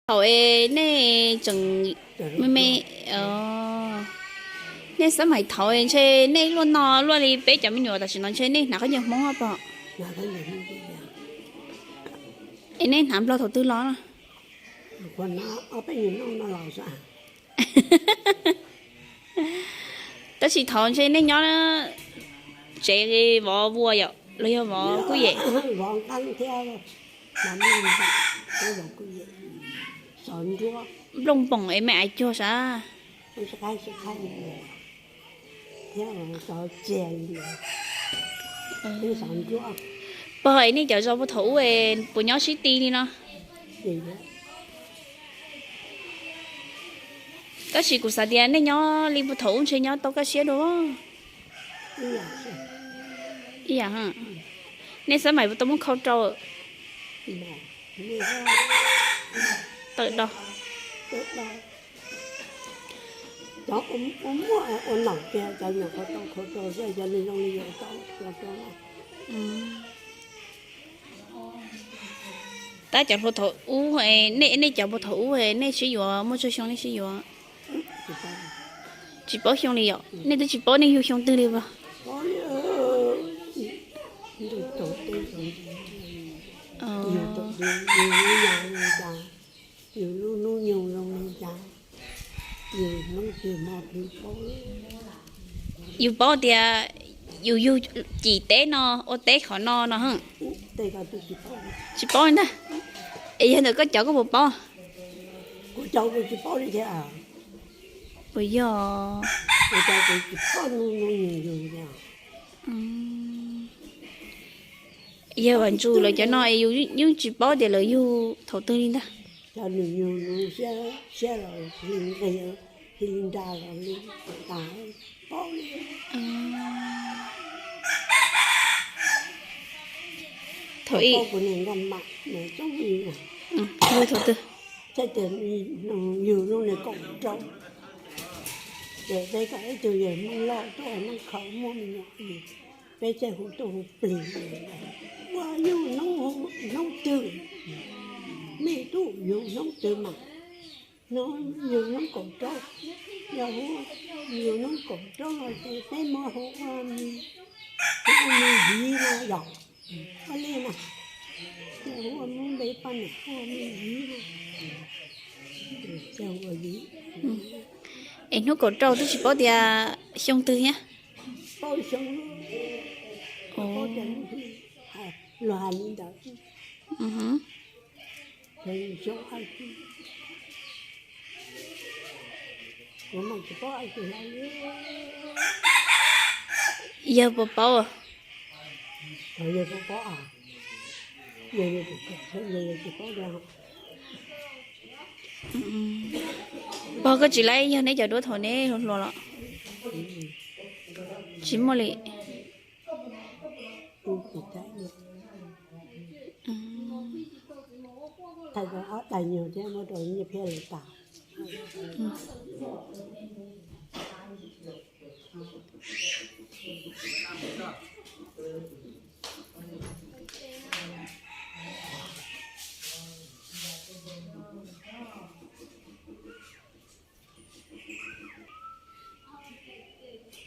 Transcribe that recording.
Thaum es nej tseem me me, nej xab maim thaum ntshe nej luaj no luaj li peb cov me nyuam tam sim no ntshe nej hnav khaub ncaws Hmoob pog? Es nej hnav nplog thaum twg los? Tab sis thaum ntshe nej nyob tsev vov vuas yom los yog vov kuj yem? Nplooj npoom es me ais cuag sav? Pog, es nej cov zos puag thaum ub es puas nyob sib ti li no? Tab sis kuv xav tias nej nyob li puag thaum ub ntshe nyob tau kaj siab dua. Ib yam, nej xab maim puas tau muab khau rau? Tawm do. Tab cov hluas thaum ub, nej cov puag thaum ub nej sib yuav muaj tsawg xyoo nej sib yuav? Tsis paub xyoo li yom, nej twb tsis paub nej yug xyoo twg li puas? Yus paub tias yus yug cim teb no, ua teb qhov no no. Tsis paub li ntag. Es yog ntawm koj cov koj puas paub? Puas yog? Yog Vam Ntsus lawv cov no es yus yeej tsis paub tias lawv yug thaum twg li ntag. Thaum ub, thaum twg? Yug lub niag kaum rau, ces peb kom ib tug yawg Hmoob loj tuaj Hmoob khaum muaj me nyuam, peb thiaj hu tuaj hu plig, ua yug hnub twg, mej tub yug hnub twg mas, no yug hnub kaum rau, yog hu yug hnub kaum rau no ces peb muab hu ua me, hu ua me viv no yog, ua li mas, yog hu ua Hmoob npe poj niam hu ua me viv no, ua viv. Es hnub kaum rau twb tsis paub tias xyoo twg thiab? Paub xyoo, paub tias luag hais li ntawd. Yawg puas paub? Pog, koj tsis laib yawg neb cov duab thaum neb hluas hluas los? Tsis muaj li.